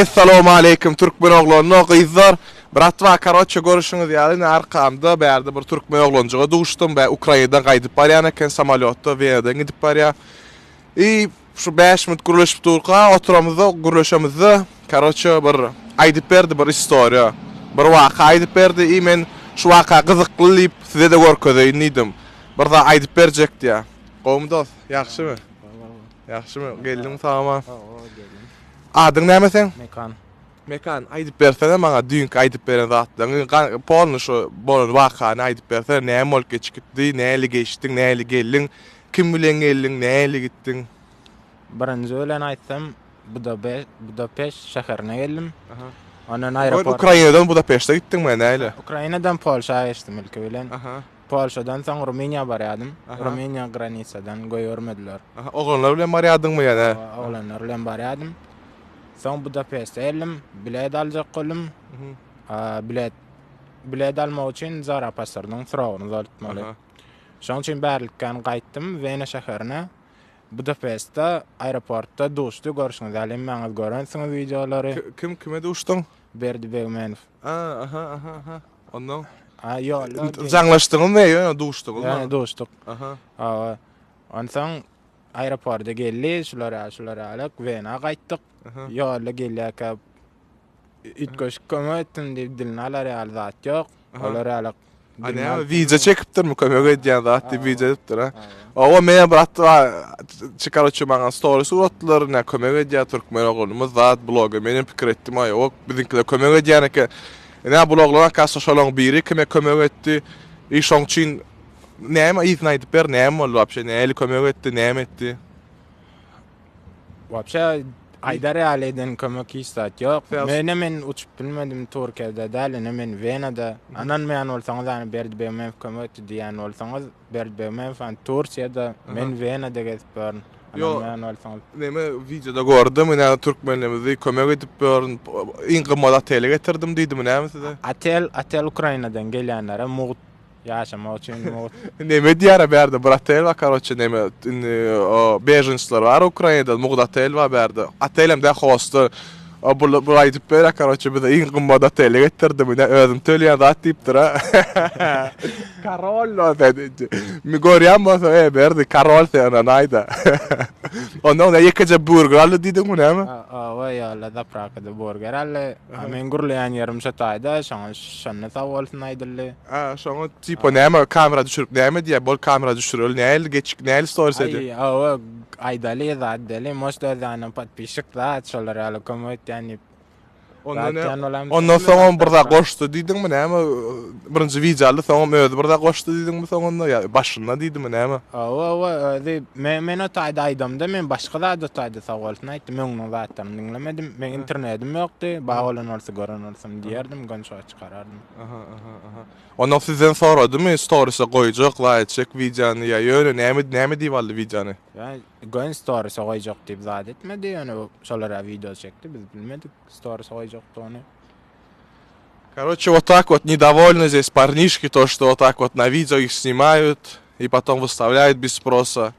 Essalawmaleýkim türkmen oglanlar gyzlar. Bratwa karoçe görüşiňiz ýaly ine arkamda bärde bir türkmen oglanjyga duşdum bä Ukrainadan gaýdyp barýan eken samolýotda Wenadan gidip barýa. I şu 5 minut gürleşip durka oturamyzda gürleşemizde karoçe bir aýdyp berdi bir istoriýa. Bir waka aýdyp berdi i men şu waka gyzykly diýip size-de görkezeýin diýdim. Bir zat aýdyp berjek diýýä. Gowumy dos? Ýagşymy? Ýagşymy? Geldiň sagama. Hawa, geldim. Adyň näme seň? Mekan. Mekan, aýdyp bersene maňa düýnki aýdyp beren zatlaryňy, polny şu bolan wakany aýdyp bersene, näme bolup geçip gitdi, nähili geçdiň, nähili geldiň, kim bilen geldiň, nähili gitdiň? Birinji bilen aýtsam, Budabe, Budapeşt şäherine geldim. Aha. Ondan Ol aeroport. Ukrainadan Budapeşte gitdiňmi, nähili? Ukrainadan Polşa geçdim ilki bilen. Aha. Polşadan soň Rumyniýa barýadym. Aha. Rumyniýa granisadan goýbermediler. Aha, oglanlar bilen barýadyňmy ýa nä? Hawa, oglanlar bilen barýadym. Soň Budapeşte geldim, bilet aljak boldum. Mhm. A, bilet bilet almak üçin zarapasornyň srogyny uzaltmaly. Aha. Şonuň üçin bärlikden gaýtdym Wena şäherine. Budapeştde aeroportda duşdy, görşüňiz ýaly hemmäňiz görensiňiz wideolary. Kim kime duşduň? Berdi Begmenow. A, aha, aha, aha. Ondan A, ýolda jaňlaşdyňyzmy ýöne duşduňyzmy? Ýöne duşduk. Aha. Hawa. Onsoň aeroporta geldi, şular ýaly, şular ýaly Wena gaýtdyk. Aha. Ýolda gelýärkä üýtgeşik kömek etdim diýip dilini alar ýaly zat ýok. Aha. Olar ýaly A dilini näme alyp wideo çekipdirmi kömek edýän zat diýip wideo edipdir ha. Hawa. Owa men brat çykaryçy maňa stories uratdylar ne kömek edýär türkmen oglanymyz zat bloga menem pikir etdim aý ok biziňkiler kömek edýän eken. Ine bul oglan akasy şolaň biri kime kömek etdi. I şoň üçin näme yzyny aýdyp ber näme boldy wapşe nähili kömek etdi näme etdi. Wapşe aýdar ýaly eden kömek hiç zat ýok. Sen- Mene men uçup bilmedim Türkiýede däl, ine men Wenada. Ynanmaýan bolsaňyz ýani Berdi Begmenow kömek etdi diýýän bolsaňyz, Berdi Begmenow ýani Türkiýede, men Wenada gezip ýörün. Ýo. Ynanmaýan bolsaňyz. Neme wideoda gördüm ine türkmenlerimizi kömek edip ýörün iň gymmat otele getirdim diýdimi näme size? Otel, otel Ukrainadan gelýänlere mugt Ýaşamak üçin mugt. Neme diýýärä bärde bir otel bar karoçe neme indi o bežençler bar Ukrainada mugt otel bar bärde otelem däl hostel o bul bul aýdyp berýär karoçe bize iň gymmat otele getirdi bu ne özüm töleýän zat diýipdir a karol sen indi görýän bolsaň e berdi karol sen ynanaýda ondan ne ýekeje burger aldy diýdiňmi näme Hawa ýolla zaprawkada burger aldy a meň gürleýän ýerim şo taýda şoňa şonda sag bolsun aýdyldy. A şoňa tipo näme kamera düşürip näme diýýär? Bol kamera düşüreli nähili geçik nähili stories edýär? Aý hawa aýdaly zat deli может özlerine podpisçik zat şolar ýaly kömek etýän diýip. Ondan ne? Ondan soňam bir zat goşdy diýdiňmi näme? Birinji wideo aldy soňam özi bir zat goşdy diýdiňmi soňunda ýa başynda diýdimi näme? Hawa hawa özi men men o taýda aýdamda men başga zat o taýda sag bolsun aýtdym öňüniň zatlaryny diňlemedim. Meň internedim ýokdy. Bar bolan bolsa gören bolsam diýerdim göni şoňa çykarardym. Aha aha aha. Ondan sizden soradymy storiese goýjak laý etjek wideony ýa ýöne näme näme diýip aldy wideony? Ýa göni storiese goýjak diýip zat etmedi ýöne şolara wideo çekdi biz bilmedik storiese goýjakdygyny. Karoçe вот так вот недовольны здесь парнишки то что вот так вот на видео их снимают и потом выставляют без спроса.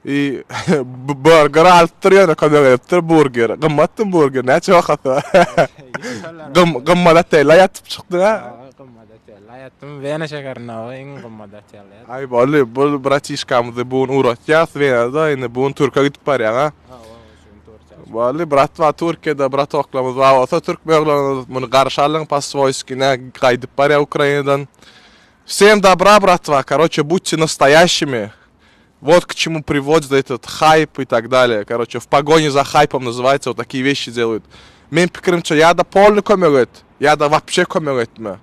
I burger alypdyr ýöne kömek edipdir burger. Gymmatdy burger näçe bahasy? Gym gymmat otelde ýatyp çykdyň a? Gymmat otelde ýatdym. Wena şäherinde o iň gymmat otel. Aý boldy bu bratişkamyzy bu gün ugratýas Wenada indi bu gün Türke gidip barýaň a? Hawa şu gün Türkiýä. Boldy bratwa Türkiýede bratoklarymyz bar bolsa türkmen oglanymyz muny garşy alyň po-swoýski nä gaýdyp barýar Ukrainadan. Wsem dobra bratwa karoçe budьте nastoýaşimi Вот к чему приводит этот хайп и так далее. Короче, в погоне за хайпом называется, вот такие вещи делают. Men pikirimçe ýa-da polny kömek et, ýa-da wapşe kömek etme.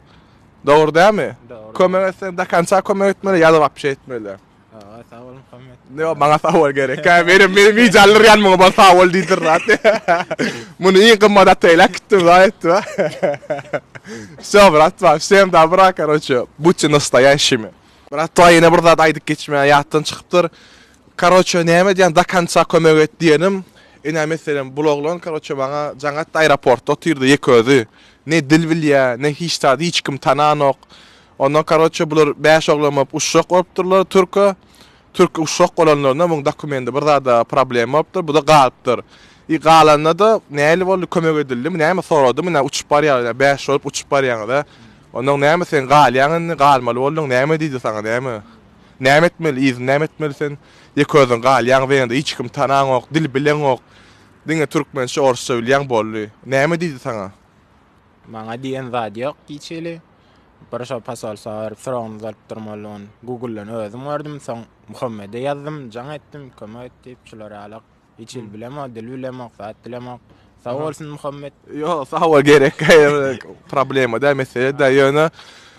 Dogry dälmi? Dogry. Kömek etseň do konca kömek etmeli ýa-da wapşe etmeli. Hawa, sag bol Muhammet. Ýok, maňa sag bol gerek. Hä, meni meni wideo aldyrýan muňa bol sag bol diýdir zat. Muny iň gymmat otele äkitdim zat etdim. Wsё, bratwa, wsem dobra, karoçe, budьте nastoýaşimi. Bratwa ýene bir zat aýdyp geçmäge ýatdan çykypdyr. Karoçe näme diýen do konca kömek et diýenim. Ine meselem bul oglan karoçe maňa jaň atdy aeroportda otyrdy ýeke özi. Ne dil bilýä ne hiç zat hiç kim tananok. Ondan karoçe bular 5 oglan bolup uçjak bolupdyrlar türke. Türk uçjak bolanlarynda muň dokumendi bir zada problema bolupdyr buda galypdyr. I galanda-da nähili boldy, kömek edildimi, näme soradymy, nä uçup barýar, nä bäş bolup uçup barýaňyz-a. Onnoň näme sen galýaň indi, galmaly bolduň, näme diýdi saňa, näme? Näme etmeli, yzyny näme etmeli sen? Ýeke özüň galýaň Wenada, hiç kimi tanaňok, dil bileňok, diňe türkmençe, orsça bilýäň boldy. Näme diýdi saňa? Maňa diýen zady ýok hiç hili. Bir şo posolstwa baryp soragyny uzalyp durmaly ony Google-dan özüm gördüm, soň Muhammede ýazdym, jaň etdim, kömek et diýip, şular ýalak. Hiç hili bilemok, dil bilemok, zat bilemok. Sag bolsun Muhammet. Ýok, sag bol gerek problema däl, mesele däl, ýöne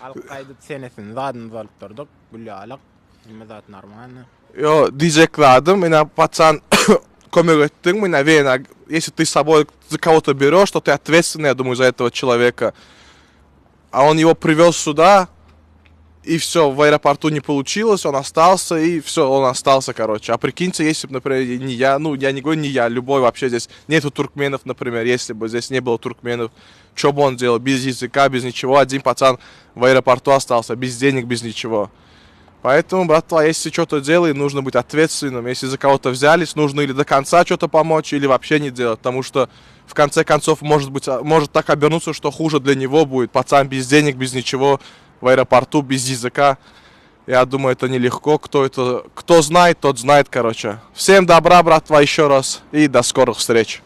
Alyp gaýdyp senesini zadyny uzalyp durduk, gül ýalyk. Hemme zat normalny. Ýo, diýjek zadym, ine paçan kömek etdiň, ine Wena, если ты с собой за кого-то берешь, то ты ответственный, я думаю, за этого человека. А он его привез сюда, и все, в аэропорту не получилось, он остался, и все, он остался, короче. А прикиньте, если бы, например, не я, ну, я не говорю не я, любой вообще здесь, нету туркменов, например, если бы здесь не было туркменов, что бы он делал, без языка, без ничего, один пацан в аэропорту остался, без денег, без ничего. Поэтому, братва, если что-то делай, нужно быть ответственным. Если за кого-то взялись, нужно или до конца что-то помочь, или вообще не делать. Потому что, в конце концов, может быть, а, может так обернуться, что хуже для него будет. Пацан без денег, без ничего, в аэропорту, без языка. Я думаю, это нелегко. Кто это, кто знает, тот знает, короче. Всем добра, братва, еще раз. И до скорых встреч.